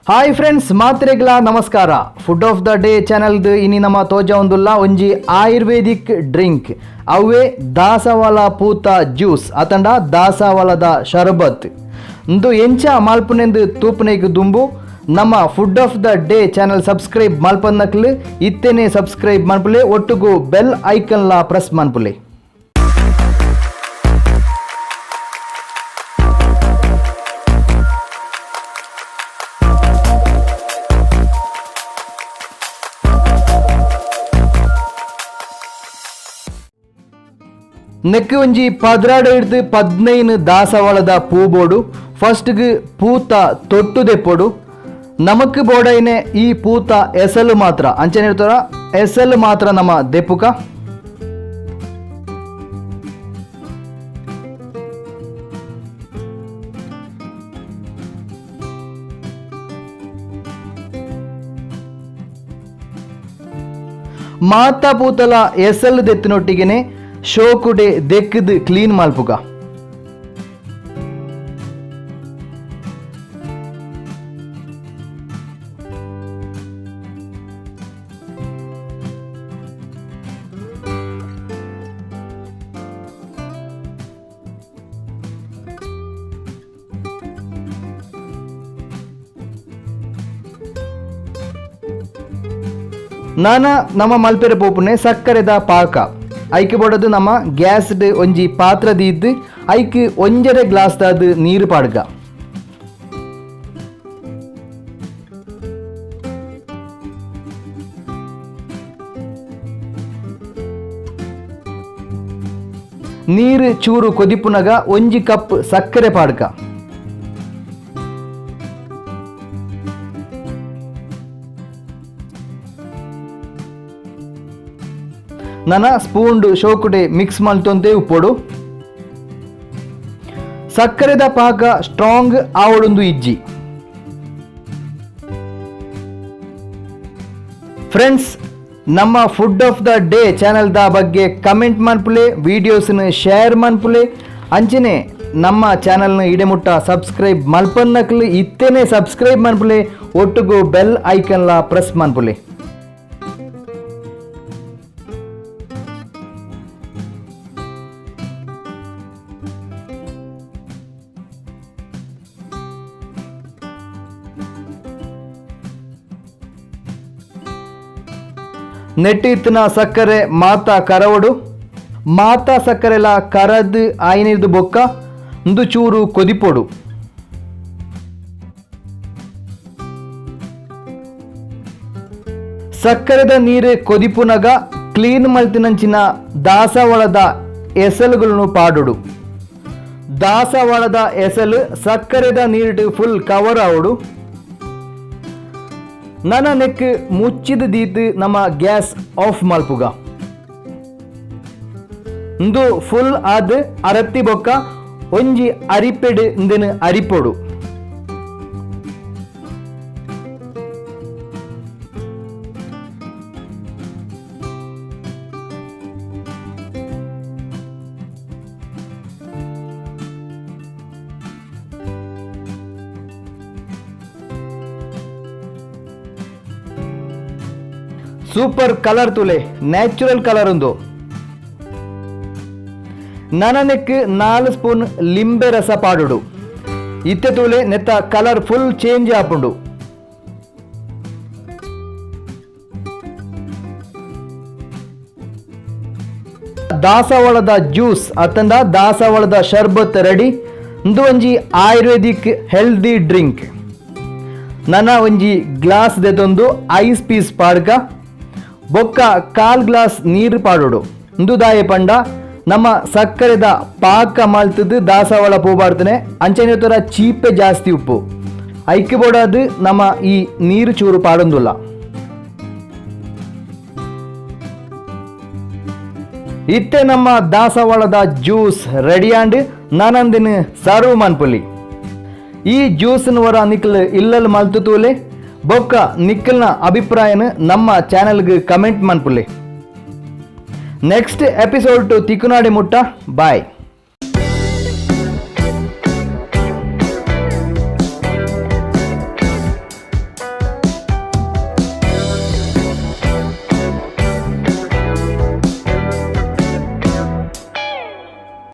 Hi friends, ಮಾತ್ರೆಗಳ ನಮಸ್ಕಾರ. Food of the day ಚಾನಲ್ದು ಇನಿ ನಮ್ಮ ತೋಜ ಒಂದುಲ್ಲ ಒಂಜಿ ಆಯುರ್ವೇದಿಕ್ ಡ್ರಿಂಕ್, ಅವೇ ದಾಸವಾಳ ಪೂತ ಜ್ಯೂಸ್ ಅತಂಡ ದಾಸವಾಳದ ಶರ್ಬತ್. ಇಂದು ಎಂಚ ಮಾಲ್ಪುನೆಂದು ತೂಪುನೆಗ್ ದುಂಬು ನಮ್ಮ food of the day channel subscribe ಮಲ್ಪನ್ನಕ್ಲು ಇತ್ತೇನೆ subscribe ಮನ್ಪುಲೆ, ಒಟ್ಟುಗು ಬೆಲ್ ಐಕನ್ಲಾ ಪ್ರೆಸ್ ಮನ್ಪುಲೆ. ನೆಕ್ ಒಂಜಿ 12 ಹಿಡ್ದು 15 ದಾಸವಾಳದ ಪೂ ಬೋಡು. ಫಸ್ಟ್ಗೆ ಪೂತ ತೊಟ್ಟು ದೆಪ್ಪೊಡು. ನಮಕ್ ಬೋಡೈನೆ ಈ ಪೂತ ಎಸಲು ಮಾತ್ರ. ಅಂಚನೆ ಇರ್ತಾರ, ಎಸಲು ಮಾತ್ರ ನಮ್ಮ ದೆಪ್ಪುಕ. ಮಾತಾ ಪೂತಲ ಎಸಲು ದೆತ್ತಿನೊಟ್ಟಿಗೆನೆ ಶೋಕುಡೆ ದೆಕ್ಕದು ಕ್ಲೀನ್ ಮಲ್ಪುಗ. ನಾನ ನಮ್ಮ ಮಲ್ಪೆರೆ ಪೋಪುನೆ ಸಕ್ಕರೆದ ಪಾಕ. ಐಕ್ ಬೋಡದು ನಮ್ಮ ಗ್ಯಾಸ್ಡ್ ಒಂಜಿ ಪಾತ್ರ ದೀದ್ದು ಐಕ್ ಒಂಜರೆ ಗ್ಲಾಸ್ ದಾದ್ ನೀರು ಪಾಡ್ಗ. ನೀರು ಚೂರು ಕೊದಿಪುನಗ ಒಂಜಿ ಕಪ್ ಸಕ್ಕರೆ ಪಾಡ್ಕ. ನನ ಸ್ಪೂನ್ಡ್ ಶೋಕುಡೆ ಮಿಕ್ಸ್ ಮಲ್ತೊಂತೆ ಉಪ್ಪೊಡು. ಸಕ್ಕರೆದ ಪಾಕ ಸ್ಟ್ರಾಂಗ್ ಆವೊಡೊಂದು ಇಜ್ಜಿ. ಫ್ರೆಂಡ್ಸ್, ನಮ್ಮ food of the day ಚಾನೆಲ್ದ ಬಗ್ಗೆ ಕಮೆಂಟ್ ಮನ್ಪುಲೆ, ವೀಡಿಯೋಸ್ನ ಶೇರ್ ಮನ್ಪುಲೆ. ಅಂಚನೆ ನಮ್ಮ ಚಾನೆಲ್ನ ಇಡೆಮುಟ್ಟ ಸಬ್ಸ್ಕ್ರೈಬ್ ಮಲ್ಪನ್ನಕ್ಲು ಇತ್ತೇನೆ ಸಬ್ಸ್ಕ್ರೈಬ್ ಮನ್ಪುಲೆ, ಒಟ್ಟುಗು ಬೆಲ್ ಐಕನ್ಲ ಪ್ರೆಸ್ ಮನ್ಪುಲೆ. ನೆಟ್ಟಿತ್ತಿನ ಸಕ್ಕರೆ ಮಾತಾ ಕರವಡು. ಮಾತಾ ಸಕ್ಕರೆಲ ಕರದ್ ಆಯ್ನಿರ್ದು ಬೊಕ್ಕ ಒಂದು ಚೂರು ಕೊದಿಪೊಡು. ಸಕ್ಕರೆದ ನೀರು ಕೊದಿಪುನಗ ಕ್ಲೀನ್ ಮಲ್ತಿನಂಚಿನ ದಾಸವಾಳದ ಎಸಲುಗಳನ್ನು ಪಾಡೊಡು. ದಾಸವಾಳದ ಎಸಲು ಸಕ್ಕರೆದ ನೀರು ಫುಲ್ ಕವರ್ ಆವಡು. ನನ್ನ ನೆಕ್ ಮುಚ್ಚಿದ ದೀತ್ ನಮ್ಮ ಗ್ಯಾಸ್ ಆಫ್ ಮಲ್ಪುಗ. ಇಂದು ಫುಲ್ ಆದ್ ಅರತ್ತಿ ಬೊಕ್ಕ ಒಂಜಿ ಅರಿಪೆಡ್ ಇಂದೆನ್ ಅರಿಪೊಡು. ಸೂಪರ್ ಕಲರ್ ತುಲೆ, ನ್ಯಾಚುರಲ್ ಕಲರ್ ಉಂದು. ನನನೆಕ್ 4 ಸ್ಪೂನ್ ಲಿಂಬೆ ರಸ ಪಾಡುಡು. ಇತ್ತೆ ತೂಲೆ, ನೆತ್ತ colour full change ಆಪುಂಡು. ದಾಸವಾಳದ ಜ್ಯೂಸ್ ಅತ್ತಂದ ದಾಸವಾಳದ ಶರ್ಬತ್ ರೆಡಿ. ಇಂದು ಒಂಜಿ ಆಯುರ್ವೇದಿಕ್ ಹೆಲ್ದಿ ಡ್ರಿಂಕ್. ನನ್ನ ಒಂಜಿ ಗ್ಲಾಸ್ ದೆತೊಂದು ಐಸ್ ಪೀಸ್ ಪಾಡ್ಕ. ಬೊಕ್ಕ ಕಾಲ್ ಗ್ಲಾಸ್ ನೀರು ಪಾಡೋಡು. ಇಂದು ದಾಯೆ ಪಂಡ ನಮ್ಮ ಸಕ್ಕರೆದ ಪಾಕ ಮಲ್ತದ್ದು ದಾಸವಾಳ ಪೂ ಪಾಡ್ತಾನೆ. ಅಂಚನೆ ತರ ಚೀಪೆ ಜಾಸ್ತಿ ಉಪ್ಪು ಐಕ್ ಬೋಡಾದು ನಮ್ಮ ಈ ನೀರು ಚೂರು ಪಾಡೊಂದುಲ್ಲ. ಇತ್ತೆ ನಮ್ಮ ದಾಸವಾಳದ juice ready and ನಾನಂದಿನ serve ಮನ್ಪುಲಿ. ಈ ಜ್ಯೂಸ್ನ ವರ ನಿಕ್ಲ್ ಇಲ್ಲಲ್ ಮಲ್ತು ತೂಲೆ. ಬೊಕ್ಕ ನಿಕ್ಕಲ್ನ ಅಭಿಪ್ರಾಯನ ನಮ್ಮ ಚಾನೆಲ್ಗೆ ಕಮೆಂಟ್ ಮನ್ಪುಲೆ. ನೆಕ್ಸ್ಟ್ ಎಪಿಸೋಡ್ ತಿಕ್ಕುನಾಡಿ ಮುಟ್ಟ ಬಾಯ್.